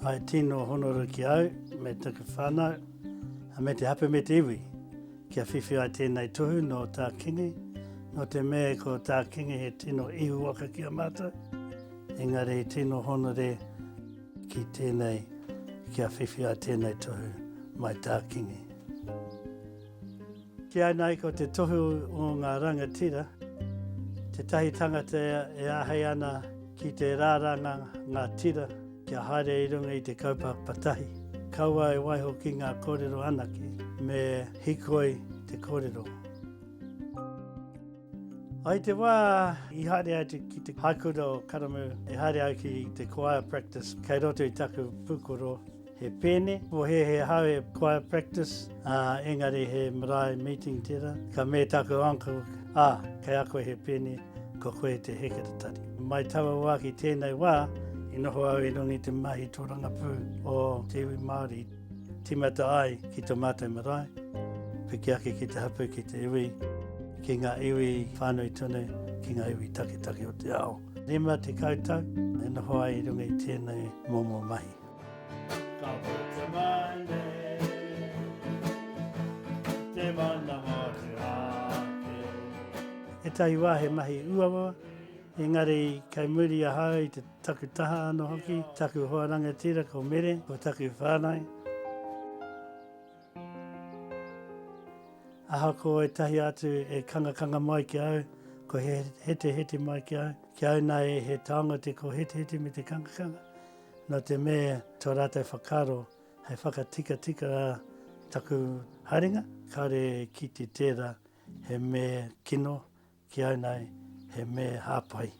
Hai tino honore ki au me taku whanau, me te hapu me te iwi, kia whiwhi ai tēnei tohu nō Tā Kingi, nō te mea ko Tā Kingi he tino ihu waka ki a mātou, engari tino honore ki tēnei, kia whiwhi ai tēnei tohu mai Tā Kingi. Ki au nei ko te tohu o ngā rangatira, tētahi tangata e āhei ana ki te rāranga ngā tira kia haere i runga i te kaupapa tahi. Kaua e waiho ki ngā kōrero anake, me hikoi te kōrero. I te wā i haere au ki te haikura o Karamu, i haere au ki te choir practice kei roto i taku pūkoro He pēne, pōhēhē ahau he choir practice, ā, engari he marae meeting tērā. Ka me taku uncle, ā, kei a koe he pēne, ko koe te hekeretari. Mai taua wā ki tēnei wā, i noho au i runga i te mahi tōrangapū o te iwi Māori. Tīmata ai ki tō mātou marae, piki ake ki te hapū, ki te iwi, ki ngā iwi whānui tonu, ki ngā iwi taketake o te ao. 50 tau e noho ai i runga i tēnei momo mahi. Ka puta mai nei te mana motuhake. Ētahi wā he mahi uaua, engari kei muri ahau i te taku taha anō hoki, taku hoa rangatira ko Mere, ko taku whānau. Ahakoa ētahi atu e kangakanga mai ki au, ko hetehete mai ki au, ki au nei he taonga te kohetehete me te kangakanga, Nō te mea tō rātou whakaaro hei whakatikatika taku haerenga, kāore e kite tērā he mea kino ki au nei, he mea hāpai.